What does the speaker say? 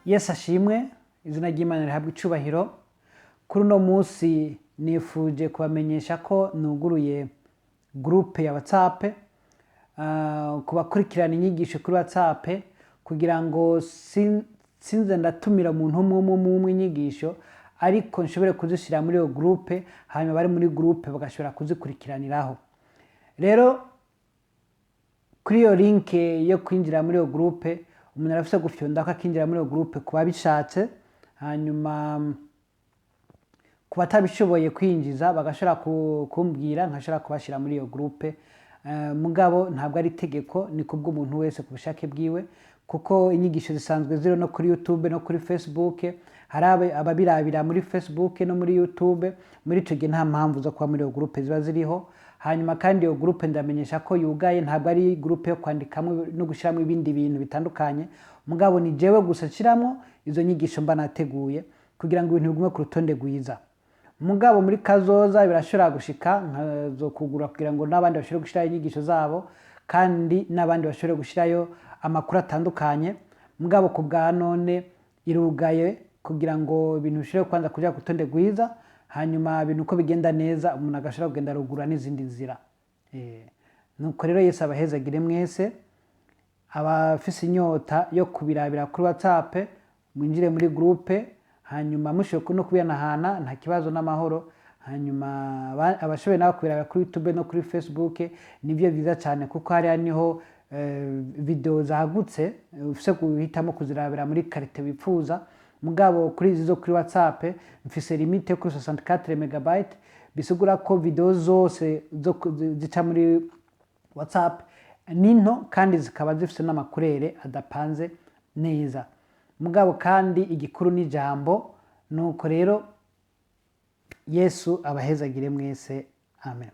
Yesu ashimwe, izina ry'Imana rihabwa icubahiro. Kuri uno munsi nifuje kubamenyesha ko nuguruye groupe ya WhatsApp ku bakurikirana inyigisho kuri WhatsApp, kugira ngo sinze ndatumira umuntu umwe umwe umwe umwe inyigisho, ariko nshobore kuzishyira muri iyo groupe, hanyuma bari muri groupe bagashobora kuzikurikiraniraho. Rero kuri iyo link yo kwinjira muri iyo groupe, umuntu arafise gufyondako akinjira muri iyo groupe ku babishatse, hanyuma ku batabishoboye kwinjiza bagashobora kumbwira, nkashobora kubashyira muri iyo groupe. Mugabo ntabwo ari itegeko, ni kubw'umuntu wese ku bushake bwiwe, kuko inyigisho zisanzwe ziri no kuri YouTube no kuri Facebook. Hari ababirabira muri Facebook no muri YouTube. Muri ico gihe nta mpamvu zo kuba muri iyo groupe ziba ziriho. Hanyuma kandi iyo groupe ndamenyesha ko yugaye, ntabwo ari groupe yo kwandikamo no gushyiramo ibindi bintu bitandukanye, mugabo ni jewe gusa nshiramwo izo nyigisho mba nateguye kugira ngo ibintu bigume ku rutonde rwiza. Mugabo muri kazoza birashobora gushika nkazokugura kugira ngo n'abandi bashobore gushirayo inyigisho zabo, kandi n'abandi bashobore gushirayo amakuru atandukanye. Mugabo ku bwa none irugaye kugira ngo ibintu bishobore kwanza kuja ku rutonde rwiza, hanyuma ibintu uko bigenda neza umuntu agashobora kugenda arugurura n'izindi nzira. Nuko rero Yesu abahezagire mwese. Abafise inyota yo kubirabira kuri WhatsApp, mwinjire muri groupe, hanyuma mushoboye no kubihanahana, nta kibazo, n'amahoro. Hanyuma abashoboye nabo kubirabira kuri YouTube no kuri Facebook nibyo byiza cyane, kuko hariya niho video zagutse, ufise guhitamo kuzirabira muri qualité wifuza. Mugabo kuri izi zo kuri WhatsApp mfise limite yo kuri 64 megabyte, bisigura ko video zose zo zica muri WhatsApp ni nto kandi zikaba zifise n'ama couleurs adapanze neza. Mugabo kandi igikuru n'ijambo. Nuko rero Yesu abahezagire mwese, amen.